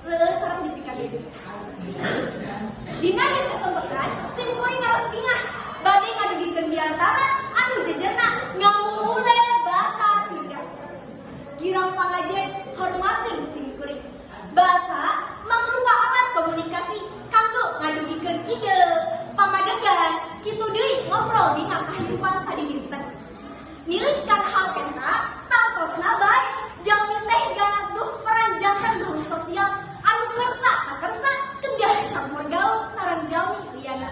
Reueus sareng dipikageduh. Dina ieu kesempatan, sim kuring ngaros bingah bade ngadugikeun biantara anu jejerna ngamumule basa Sunda. Girang pangajen, hormateun sim kuring. Basa mangrupa alat komunikasi kanggo ngadugikeun ide, pamadegan, kitu deui ngobrol dina kahirupan sadidinten. Nilaikan hal eta tangtosna bae jalmi teh gaduh peran janten makhluk sosial anu kersa kakersa kedah campur gaul sareng jalmi liyana.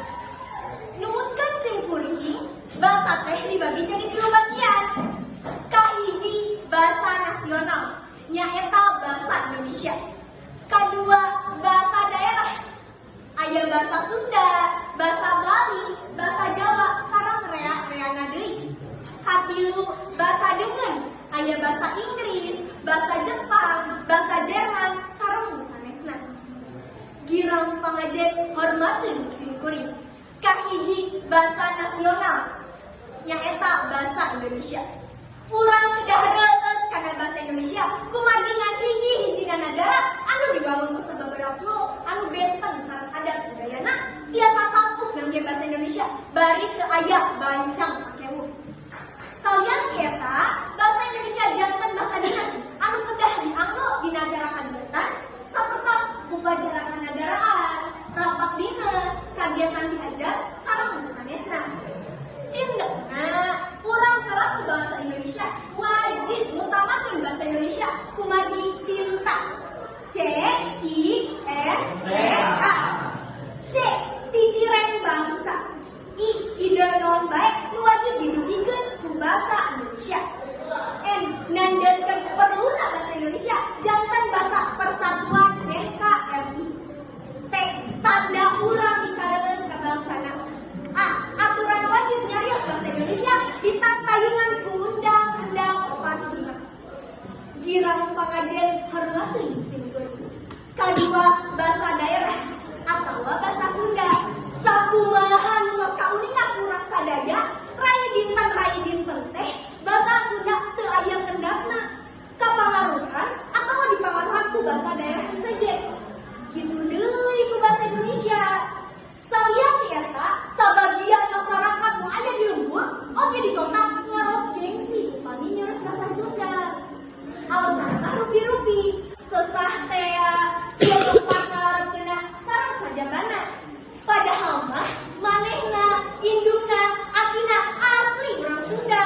Numutkeun sim kuring, basa teh dibagi jadi tilu bagian. Kahiji, bahasa nasional, nyaeta bahasa Indonesia. Kadua, bahasa daerah, aya bahasa Sunda, bahasa Bali, bahasa Jawa, sareng rea-reana deui. Katilu, bahasa deungeun, aya bahasa Inggris, bahasa Jepang, bahasa Jerman, sareng nu sanesna. Girang pangajen, hormateun sim kuring. Kahiji, bahasa nasional, nyaeta bahasa Indonesia. Urang kedah reueus kana bahasa Indonesia kumargi ngan hiji-hijina nagara anu dibangun ku sababaraha pulo anu benten sareng adat budayana tiasa sapuh ngangge bahasa Indonesia bari teu aya bancang pakewuh. Salian ti eta, bahasa Indonesia janten bahasa dinas anu kedah dianggo dina acara kagiatan sapertos upacara kenegaraan, rapat dinas, kagiatan diajar, sareng nu sanesna. Cindekna, urang selaku bangsa Indonesia wajib ngutamakeun bahasa Indonesia kumargi cinta. C I N T A. C, cicireng bangsa. I, ide naon bae nu wajib didugikeun ku bahasa Indonesia. N, nandaskeun perluna bahasa Indonesia janten bahasa persatuan NKRI. T, tanda urang mikareueus ka bangsana. A, aturan wajib nyarios bahasa Indonesia ditangtayungan ku Undang-Undang 45. Girang pangajen, hormateun sim kuring. Kadua, bahasa daerah atau bahasa Sunda. Sakumaha nu tos kauninga ku urang sadaya, rai dinten rai dinten teh bahasa Sunda teu aya kendapna. Kapangaruhan atau dipangaruhan ku bahasa daerah nu sejen. Kitu deui ku bahasa Indonesia. Salian ti eta, sabagian masyarakat nu aya di lembur oge di kota ngaros gengsi upami nyarios bahasa Sunda. Alasanna rupi-rupi, sesah tea, sieun ngareupkeunna sareng sajabana. Padahal mah manehna, indungna, akina asli urang Sunda.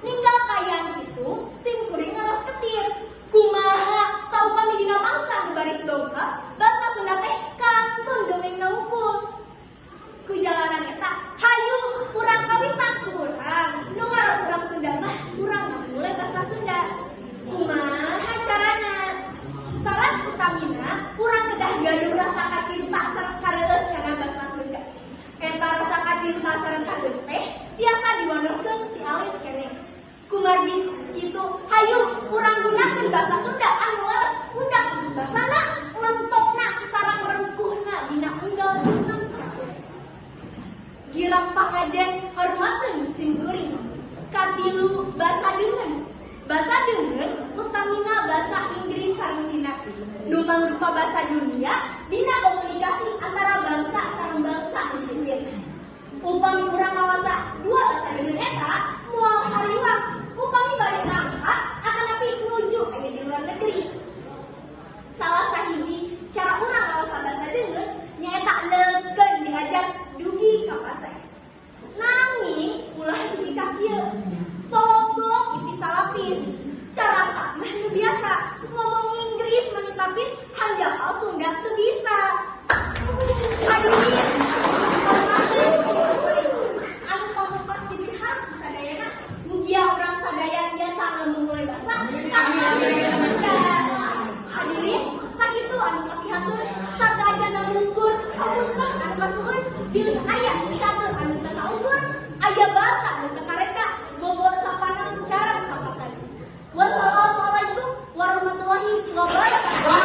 Ninggal kaayaan kitu, sim kuring ngaros ketir. Kumaha saupami dina mangsa nu baris dongkap, bahasa Sunda teh kantun dongengna wungkul? Ku jalaran eta, hayu urang kawitan ku urang. Nu ngaros urang Sunda mah urang ngamumule bahasa Sunda. Kumaha carana? Saran utamina, urang kedah gaduh rasa kacinta sareng kareueus kana bahasa Sunda. Eta rasa kacinta sareng kareueus teh tiasa diwanorkeun ti alit keneh. Kumargi kitu, hayu urang gunakeun bahasa Sunda anu leres undang basana, lentokna sareng rengkuhna dina unggal dinten catur. Girang pangajen, hormateun sim kuring. Katilu, bahasa deungeun. Bahasa deungeun utamina bahasa Inggris sareng Cina. Nu mangrupa bahasa dunia dina komunikasi antara bangsa sareng bangsa nu sejen. Upami urang ngawasa dua bahasa deungeun eta, moal hariwang upami bade angkat atanapi nuju aya di luar negeri. Salah sahiji cara urang ngawasa bahasa deungeun nyaeta leukeun diajar dugi ka paseh. Nanging ulah dugi ka kieu. Tolombong ipis salapis. Cara mah nu biasa ngomong Inggris mani tapis, hanjakal Sunda teu bisa. Hadirin, hormateun sim kuring. Anu pamungkas dipiharep ku sadayana, mugia urang sadaya tiasa ngamumule basa kana Sunda. Hadirin, sakitu anu kapihatur, sadajana mungkur, hapunten anu kasuhun, bilih aya catur anu teu kaukur, aya basa anu teu kareka, bobo sapanan carang sapakan. Wassalamualaikum warahmatullahi wabarakatuh.